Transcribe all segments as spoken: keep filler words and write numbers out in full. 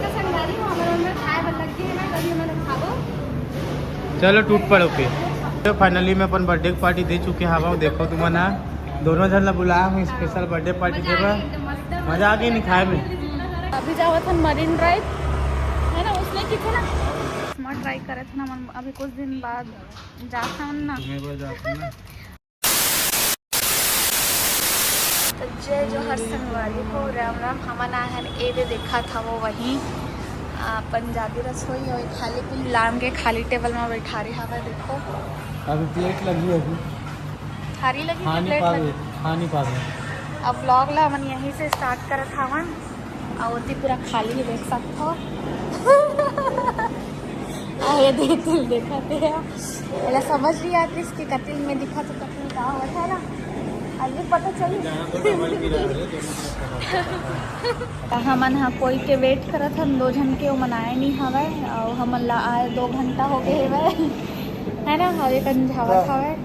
संगवारी हो, हमर मन खाए बर लग गए हैं, तभी हमन खाबो। चलो टूट पड़ो फिर। तो finally मैं अपन बर्थडे के पार्टी दे चुके हवा। देखो तुमन हा, दोनों झन ला बुलाया हूँ स्पेशल बर्थडे पार्टी देवा। मजा आ गई नहीं खाए में। अभी जावत हन मरीन ड्राइव, है ना, उसने की थे ना। मस्त ट्राई करे थे ना मन, अभी कुछ दिन बाद जात हन ना। तुम्हें बोल जात हन ना। तो जय जोहार संगवारी हो, राम राम। हमन आए हन एदे देखा था वो वहीं, आ, पंजाबी रसोई हो, खाली पीली लाम के खाली टेबल में बैठा रही हवा। देखो अभी प्लेट लगी है अभी। थारी लगी खा कि नहीं प्लेट पावे, लगी? खा नहीं पावे। अब व्लॉग ला हमन यहीं से स्टार्ट करत हवन। अउ ओती पूरा खाली ही देख सकत हो। अरे दे तिल देखत हे। एला समझ नहीं आत रिस कि कतिल में दिखत हो, कतिल का होत है ना। अभी पता चली। त हमन हा कोई के वेट करत हन, दो झन के, ओमन आए नहीं हवय। अउ हमन ला आए दो घंटा हो गए हवय, है ना। अउ एक अंझावत हवय।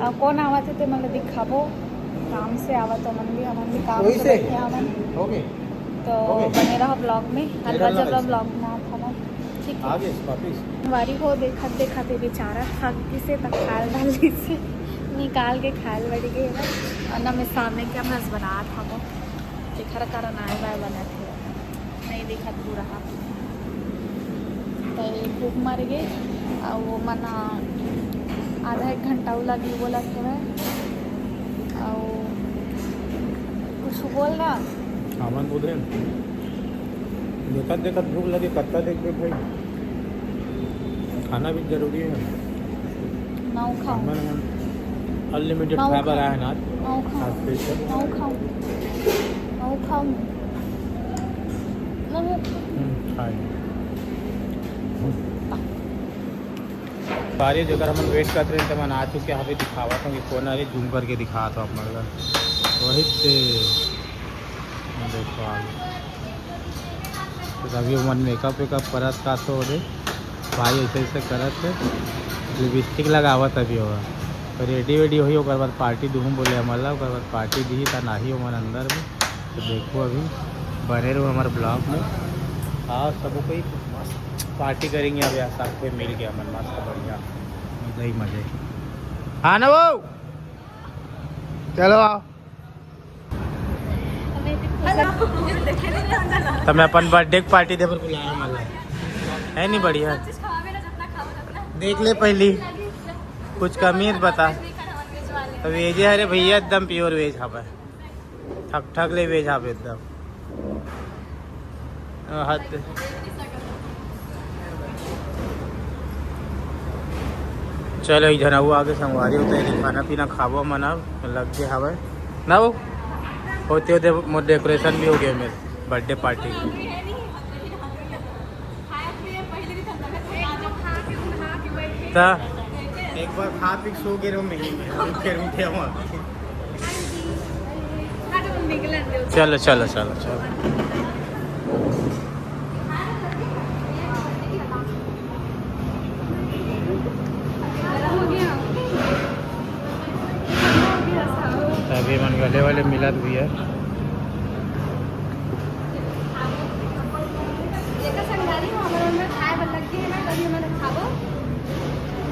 अउ कौन आवत है ते मन ला दिखाबो। काम से आवत, ओमन भी, हमन भी काम वही से से। बैठे हमन। ओके। तो ओके। बने रहो व्लॉग में, हर मेरा बार जब नाम व्लॉग में आत हवं। ठीक है। आगे वापिस। वारी हो देखत देखत ये बेचारा थक गिसे त खाल डाल दिसे, निकाल के खाल बढ़ गए। और ना मैं सामने के बस बनात हवं, जेखर कारण आए बाय बनत है, नहीं दिखत पूरा। तो ये भूख मर गए। अउ वो मन आधा एक घंटा उ लगी बोलत हवय। अउ कुछ बोल ना। सामान बोल रहे हैं। देखत देखत भूख लगे, कत्ता देखबे भाई, खाना भी जरूरी है। नौ खाओ। सामान हम अनलिमिटेड नौ खाए बर खाओ। आए हैं ना आज। नौ खाओ। आज special। नौ खाओ। नौ खाओ। नौ खाओ। हम्म, खाए। सारे जेकर हमन वेट करत रहे, तेमन आ चुके हवे। दिखावत हूँ कि कौन आ रही, जूम करके दिखात हूँ आप मन ला। वही ते देखो आप। तो अभी मन मेकअप वेकअप करत का तो रे भाई, ऐसे ऐसे करत है, लिपस्टिक लगावत अभी होगा। तो रेडी वेडी होई, ओकर बाद पार्टी दूहूँ बोले हमन ला, ओकर बाद पार्टी दी ता नाही ओमन अंदर में। तो देखो अभी बने रहो हमारे ब्लॉग में। आओ सब कोई मस्त पार्टी करेंगे अब यार, सब कोई मिल के हमन मस्त बढ़िया मजा ही मजे। हाँ ना वो, चलो आओ। तो मैं अपन बर्थडे की पार्टी दे पर बुलाया मला है नहीं बढ़िया। देख ले पहली कुछ कमी है तो बता। तो वेज है रे भैया, एकदम प्योर वेज हवा। ठक ठक ले वेज हवे एकदम। अ, हद। चलो, एक झन अउ आगे संगवारी होता है, खाना पीना खाबो मन अब लग के हवे ना वो। होते होते मोर डेकोरेशन भी हो गया मेरे बर्थडे पार्टी। त एक बार खा पी के सो गे रहो, मैं फिर उठे वहाँ। चलो चलो चलो चलो। अभी मन गले वाले मिलत भी है।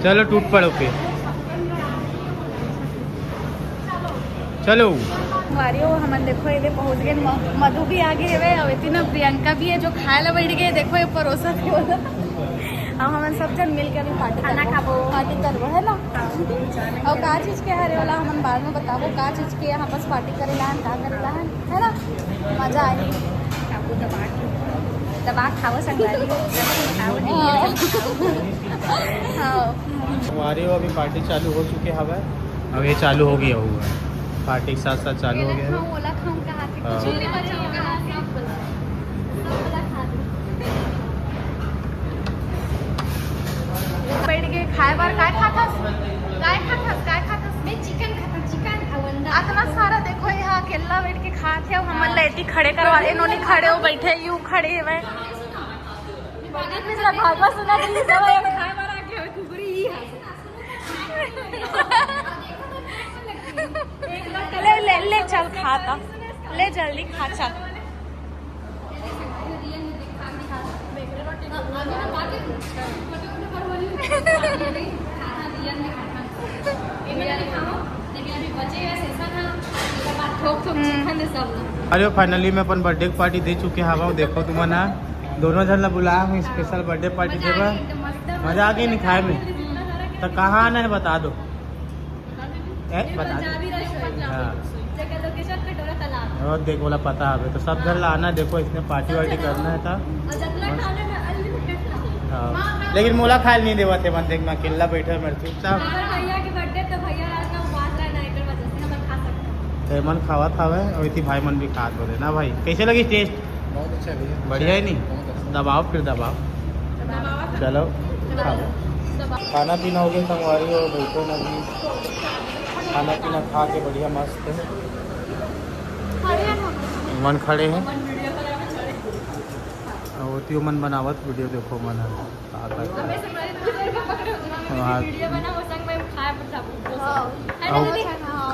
चलो टूट पड़ो फिर। चलो। संगवारी हो, हमन देखो एदे पहुंच गए, म-, मधु भी आ गए हवे, अउ एती ना प्रियंका भी है जो खाए ला बैठ गए। देखो ये परोसा के वाला। अब हमन सब जन मिल के अभी पार्टी खाना खाबो। पार्टी करबो, है ना? हाँ। अउ का चीज के हरे वाला हमन बाद में बताबो, का चीज के यहाँ बस पार्टी करेला हन, का करेला हन, है ना? मजा आही। खाबो दबा के। दबा खाओ संगवारी हो। हाँ। संगवारी हो, अभी पार्टी चालू हो चुके हवे। अब ये चालू हो गया हुआ है। पार्टी के साथ साथ चालू हो गया है। खाऊं, ओला खाऊं, कहा थे, हाँ। कुछ नहीं बचा होगा, सब बोला। सब बोला खा दो। बैठ के खाए बार काय खाथस? काय खाथस? काय खाथस? मैं चिकन खाता, चिकन खाऊं अंडा। अतना सारा देखो यहाँ अकेला बैठ के खात है, हमन ला एती खड़े करवा दे, नोनी खड़े हो बैठे, यू खड़े है। भागवत सुना, खाए बार आ गया, कुकुरी ही है। ले, ले, ले, चल, खा ता। ले, जल्दी खा, चल। अरे फाइनली मैं अपन बर्थडे के पार्टी दे चुके हवं। देखो तुमन ह, दोनों झन ला बुलाया हूँ स्पेशल बर्थडे पार्टी देवा। मजा आ गई नहीं खाए में। तो कहाँ आना है बता दो। ए, बता दो। हाँ। और देख बोला पता हवे तो सब घर ला आना। देखो इसने पार्टी वार्टी करना है था। हाँ। लेकिन मोला खाए नहीं देवत हे मन। देख मैं अकेला बैठे मेरे चुपचाप। अगर भैया के बर्थडे तो भैया रात का उपवास रहना है, एकर वजह से हमन खा सकते हैं। तो मन खावत हवे और इति भाई मन भी खात हो रहे ना भाई। कैसे लगी टेस्ट? बहुत अच्छा भैया। बढ़िया है नहीं? बहुत अच्छा। दबाओ फिर दबाओ। चलो खाओ। खाना पीना हो गया संगवारी हो, बैठो ना भी। खाना पीना खा के बढ़िया मस्त है। मन खड़े हैं। और ओतियो मन बनावत वीडियो देखो मन है। का का वहाँ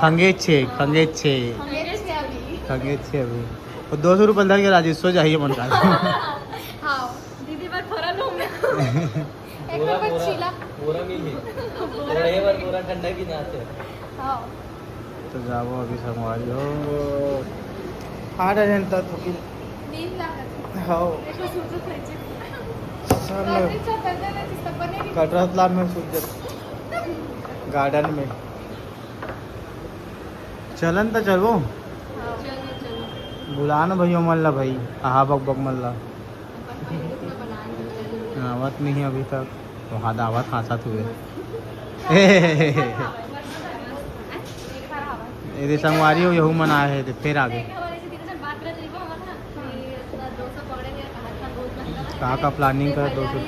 खंगे छे, खंगे छे। खंगे छे अभी। वो दो सौ रुपये धर के राजेश्वर चाहिए मन का। हाँ, दीदी बार थोड़ा लो मैं। एक बोरा, बार बोरा, छीला। बोरा में ही। बोरा, ये बार बोरा ठंडा की जाते हैं। हाँ। तो जाबो अभी संगवारी हो। आठ घंटा थोड़ी। नींद लागत है। हाँ। देखो, सूरज उठे छे। सब में। रात्रि चौदह बजे तक बने भी। कटरा तालाब में सूरज। गार्डन में। चलन तो चलबो। हाँ। चलो, चलो। बुला ना भैया मन ला भाई। आहा बक बक मन ला। आवत नहीं है अभी तक। तो हाँ दावत हाँसत हुए। ये दे संगवारी हो, यहू मन आए हैं, तो फिर आगे। का का प्लानिंग कर दो सौ?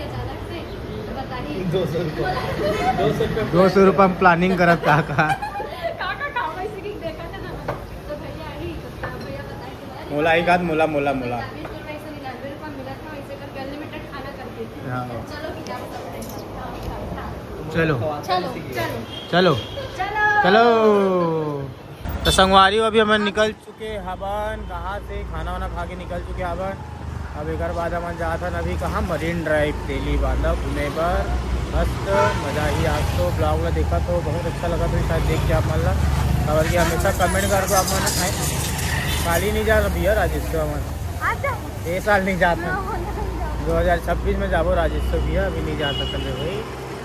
दो सौ रुपये। दो सौ रुपये में प्लानिंग करत का का? मोला ही खात, मोला, मोला, मोला। हाँ। चलो। चलो। चलो। चलो। तो संगवारी हो, अभी हमन निकल चुके हवन कहाँ से, खाना वाना खा के निकल चुके हवन। अब एक बाद हमन जात हन अभी कहाँ, मरीन ड्राइव तेली बांधा घूमे बर। मस्त मजा ही। आज तो ब्लॉग ला देखा तो बहुत अच्छा लगा, तो शायद देख के आप मन ला, काबर कि हमेशा कमेंट कर दो आप मन। काली नहीं जात भैया राजेश्वर हमन। ये साल नहीं जात है। दो हज़ार छब्बीस में जाबो राजेश्वर भैया, अभी नहीं जा सकते भाई।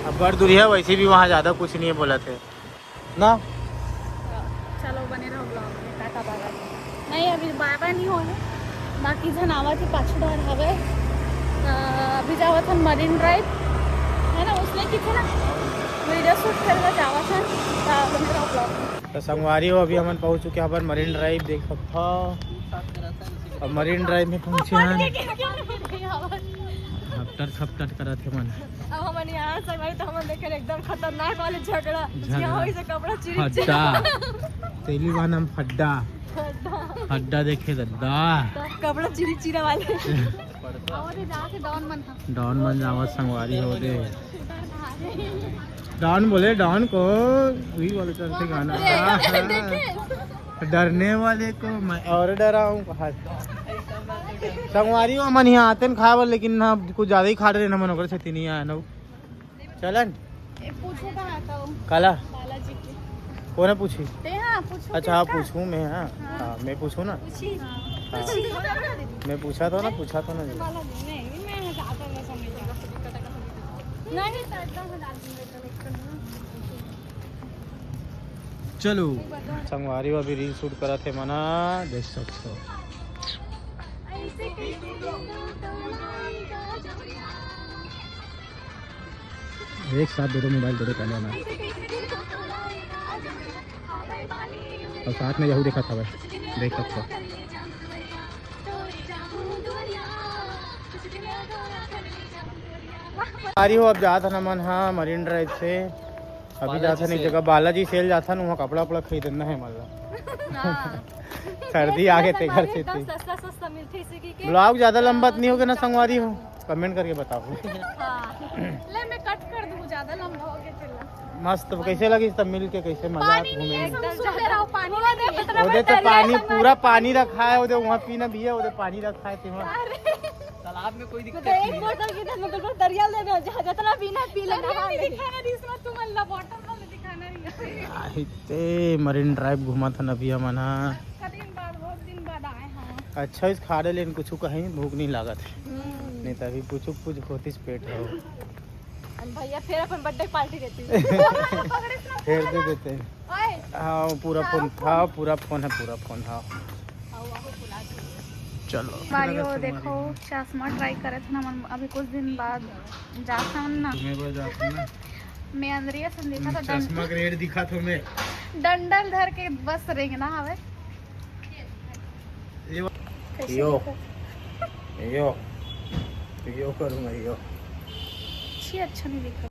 अब बड़ दूरिया है, वैसे भी वहाँ ज़्यादा कुछ नहीं है बोला थे ना। चलो बने रहो ब्लॉग में, टाटा बाय बाय। नहीं अभी बाय बाय नहीं होने, बाकी झन आवत ही पाछू डहर हवे। अ, अभी जावत हन मरीन ड्राइव, है ना, उसने की थे ना वीडियो शूट करके जावत हन। तो बने रहो ब्लॉग में। तो संगवारी हो अभी हमन पहुँच चुके हवन मरीन ड्राइव, देख सकता हो। अब मरीन ड्राइव में पहुँचे हन। हपटर खपटर करत हे मन। अब हमन यहाँ से भाई तो हमन देखे एकदम खतरनाक वाले झगड़ा। झगड़ा। यहाँ से कपड़ा चिरी चिरा। हड्डा। तेली बांधा में फड्डा। फड्डा। फड्डा देखे दद्दा। तो कपड़ा चिरी चिरा वाले। और ये जहाँ से डॉन मन था। डॉन मन जावत संगवारी हो दे। डॉन बोले डॉन को। वही वाले चलते गाना। देखे। डरने वाले को मैं और डराऊं कहा। संगवारी हो मन यहाँ आते न खाए बर, लेकिन ना कुछ ज्यादा ही खा रहे ना मन ओकर से नहीं आया ना। चलन। ए, पूछो कहाँ था वो? काला? बालाजी के। कोने पूछी? ते हाँ, पूछो अच्छा, हाँ, किसका? पूछूं मैं, हाँ। हाँ। हाँ, मैं पूछूं ना? पूछी। हाँ। पूछी। मैं पूछा था ना, पूछा था ना। बालाजी, नहीं, मैं ज्यादा मैं समझ नहीं, तो एकदम हटा दूंगा, एकदम, एकदम। चलो, संगवारी हो अभी रील शूट करत हे मना, देख सकते हो। एक साथ दो दो मोबाइल दे दो पहले हमें। और साथ में यहू देखा था भाई, देख सकते हो। संगवारी हो अब जात हन हमन, हाँ, मरीन ड्राइव से। अभी जात हन एक जगह, बालाजी सेल जात हन, वहाँ कपड़ा उपड़ा खरीदना है मतलब। हाँ। सर्दी आगे तेकर एकदम सेती। सस्ता, सस्ता मिलथे इसी की के। ब्लॉग ज्यादा लंबा तो नहीं होगा ना संगवारी हो, कमेंट करके बताओ। हाँ। ले मैं कट कर दूँ, ज्यादा लंबा हो गया चला। मस्त। कैसे लगिस तब मिल के, कैसे मजा आत घूमे में? सुनते रहो, पानी ना दे, इतना ओदे तो पानी, पूरा पानी रखा है, ओदे वहाँ पीना भी है, ओदे पानी रखा है तेमा। तालाब में कोई तो एक बोतल की तो मतलब दरिया ले लो, जहाँ जितना पीना पी लेना। दिखाना रही इसमें, तुम अल्लाह बॉटल वाले दिखाना रही। आहिते मरीन ड्राइव घूमत हन अभी हमन हा। कदीम बाद, बहुत दिन बाद आए हैं। अच्छा, इस खाड़े लेन कुछ कहीं भूख नहीं लागत है, नहीं तो अभी पुचुक पुचुक होतीस पेट हो। भैया फिर अपन बर्थडे पार्टी देती। फिर दे देते हैं। ओए, हाँ, पूरा फोन, हाँ, पूरा फोन है, पूरा फोन। हाँ, चलो। बारी हो देखो, चश्मा ट्राई करे थे ना मन, अभी कुछ दिन बाद जाता हूँ ना। तुम्हें को जाते ना, मैं अंदरिया संदीप था चश्मा के रेट दिखा तुम्हें। डंडल धर के बस रेंगना हवे। ये कैसे यो। दिखा? यो, यो करूँगा यो। अच्छी, अच्छा नहीं दिखा।